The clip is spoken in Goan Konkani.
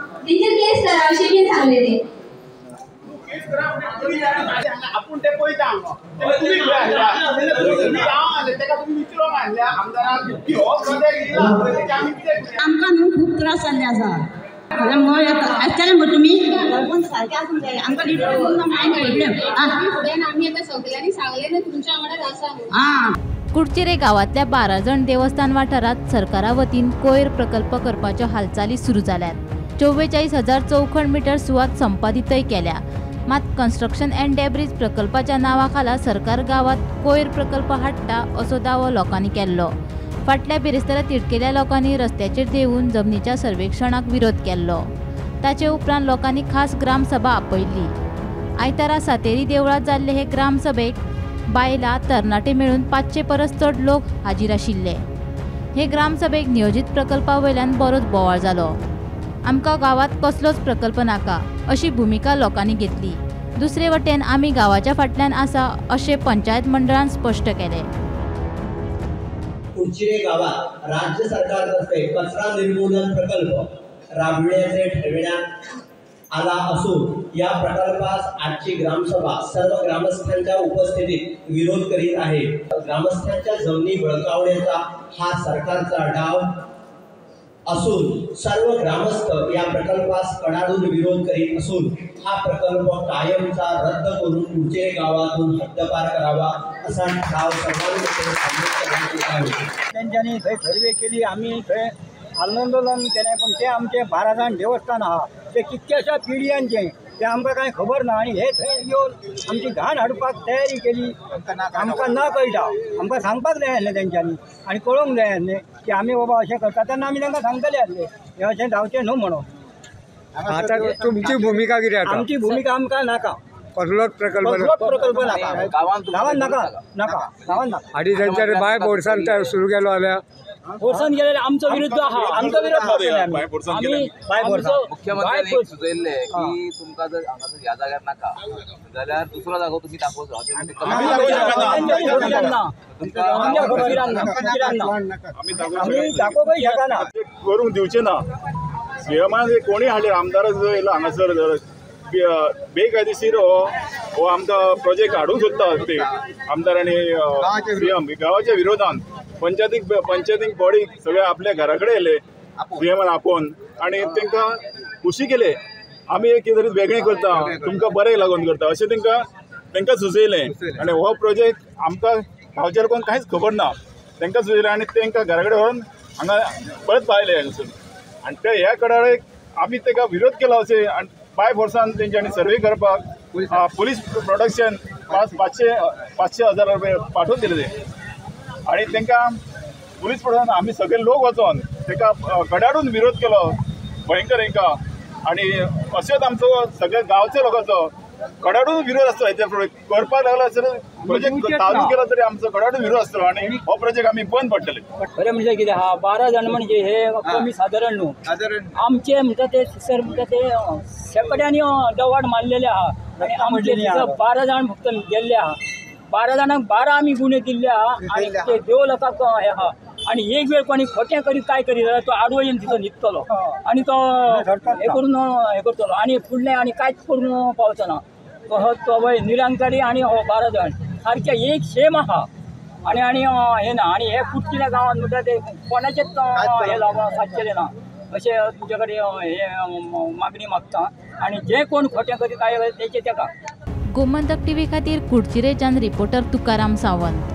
तेंचेर केस करा अशें बी सांगलें ते. आपूण ते पळयता हांगा तुमी खंय आसल्या हांव आसले तेका तुमी विचारूंक आसल्या आमदाराक की हो प्रोजेक्ट येयला पळय आमी कितें. आमकां न्हू खूब त्रास जाल्ले आसा. खरें मळ आसतलें मगो तुमी सरपंच सारकें आसूंक जाय. आमकां लिडर फुडें आमी आतां सगल्यांनी सांगलें न्हू तुमच्या वांगडाच आसा. आं, कुडचिरे गांवांतल्या 12 देवस्थान वाठारांत सरकारा वतीन कोयर प्रकल्प करपाच्यो हालचाली सुरू जाल्यात. 44,000 चौखण मिटर सुवात संपादितय केल्या. मात कन्स्ट्रक्शन अँड डेब्रीज प्रकल्पाच्या नांवा खाला सरकार गांवांत कोयर प्रकल्प हाडटा असो दावो लोकांनी केल्लो. फाटल्या बिरेस्तारा तिडकेल्या लोकांनी रस्त्याचेर देंवून जमनीच्या सर्वेक्षणाक विरोध केल्लो. ताचे उपरांत लोकांनी खास ग्रामसभा आपयल्ली. आयतारा सातेरी देवळांत जाल्ले हे ग्रामसभेक बायलां तरणाटे मेळून 500 परस चड लोक हाजीर आशिल्ले. हे ग्रामसभेक नियोजीत प्रकल्पा वयल्यान बरोच बोवाळ जालो. आमकां गांवांत कसलोच प्रकल्प नाका अशी भुमिका लोकांनी घेतली. दुसरे वटेन आमी गांवाच्या फाटल्यान आसा अशें पंचायत मंडळान स्पश्ट केलें. कुडचिरे गावात राज्य सरकारतर्फे कचरा निर्मूलन प्रकल्प राबविण्याचे ठरविण्यात आला असून या प्रकल्पास आजची ग्रामसभा सर्व ग्रामस्थांच्या उपस्थितीत विरोध करीत आहे. ग्रामस्थांच्या जमिनी बळकावण्याचा हा सरकारचा डाव असून सर्व ग्रामस्थ या प्रकल्पास कडाडून विरोध करीत असून हा प्रकल्प कायमचा रद्द करून कुडचिरे गावातून हद्दपार करावा असा ठराव सर्वांमध्ये संमत करण्यात येत आहे. तेंच्यांनी थंय सर्वे केली, आमी थंय आंदोलन केलें, पूण तें आमचें 12 जाण देवस्थान आहा तें कितक्याश्या पिढयांचें तें आमकां कांय खबर ना. आनी हे थंय येवन आमची घाण हाडपाक तयारी केली, आमकां ना कळटा. आमकां सांगपाक जाय आसलें तेंच्यांनी आनी कळोवंक जाय आसलें की आमी बाबा अशें करता, तेन्ना आमी तांकां सांगतले आसले हें अशें जावचें न्हू म्हणून. आतां तुमची भुमिका कितें आसा? आमची भुमिका आमकां नाका, कसलोच प्रकल्प, कसलोच प्रकल्प नाका, गांवांत नाका, नाका गांवांत नाका. आनी तेंच्यानी बाय बोर्सान सुरू केलो जाल्यार फोर्सान गेलेले आमचो विरुद्ध आहा, आमचो विरोध. आमी मुख्यमंत्र्यांनी सुचयल्लें की तुमकां जर हांगासर ह्या जाग्यार नाका जाल्यार दुसरो जागो तुमी दाखोवचो. आमी दाखोवंकय शकना, करूंक दिवचें ना. सीएमान कोणी हाडले आमदार जो येयला हांगासर बेकायदेशीर हो आमकां प्रोजेक्ट हाडूंक सोदता ते आमदार आनी सीएम गांवाच्या विरोधान पंचायतीक बॉडी सगळे आपल्या घरा कडेन येयले सीएमान आपोवन आनी तांकां खुशी केले. आमी एक कितें तरी वेगळें करता, तुमकां बरें लागून करता अशें तांकां सुचयलें. आनी हो प्रोजेक्ट आमकां गांवच्या लोकांक कांयच खबर ना, तांकां सुचयलें आनी तांकां घरा कडेन व्हरून हांगा परत पावयले हांगासून. आनी ते ह्या कडाळेक आमी ताका विरोध केला अशें आनी बाय फोर्सान तेंच्यांनी सर्वे करपाक पुलीस प्रोटेक्शन 500,000 रुपये पाठोवन दिले ते. आनी तांकां पुलीस प्रोटेक्शन आमी सगळे लोक वचोन ताका कडाडून विरोध केलो भयंकर हेका. आनी अशेंच आमचो सगळे गांवच्या लोकांचो कडाडून विरोध आसतलो. हेच्या करपाक लागलो आसतलो प्रोजेक्ट चालू केलो तरी आमचो कडाडून विरोध आसतलो आनी हो प्रोजेक्ट आमी बंद पडटले. खरें म्हणजे कितें आहा, 12 जाण म्हणजे हे कमी सादारण न्हू आमचे म्हणटा ते सर म्हणटा ते शेंकड्यांनी दवाड मारलेले आहा आनी आमचे 12 जाण फक्त गेल्ले आहा. 12 जाणांक 12 आमी गुणे दिल्ले आहा आनी ते देव लोकांक हे आहा. आनी एक वेळ कोणी खोटें करीत काय करीत जाल्यार तो आडवो येवन तिचो न्हिदतलो आनी तो हे करून हे करतलो आनी फुडलें आनी कांयच करून पावचो ना. तो वय निरंकारी आनी हो 12 जाण सारकें एक सेम आहा. आनी आनी हें ना. आनी हे कुडचिऱ्या गांवांत म्हणटा ते कोणाचेच हें जावपाक सादचेलें ना अशें तुमचे कडेन हे मागणी मागता. आनी जे कोण खोटें करीत काय तेचे तेका. गोमंतक टीव्ही खातीर कुडचिरेच्यान रिपोर्टर तुकाराम सावंत.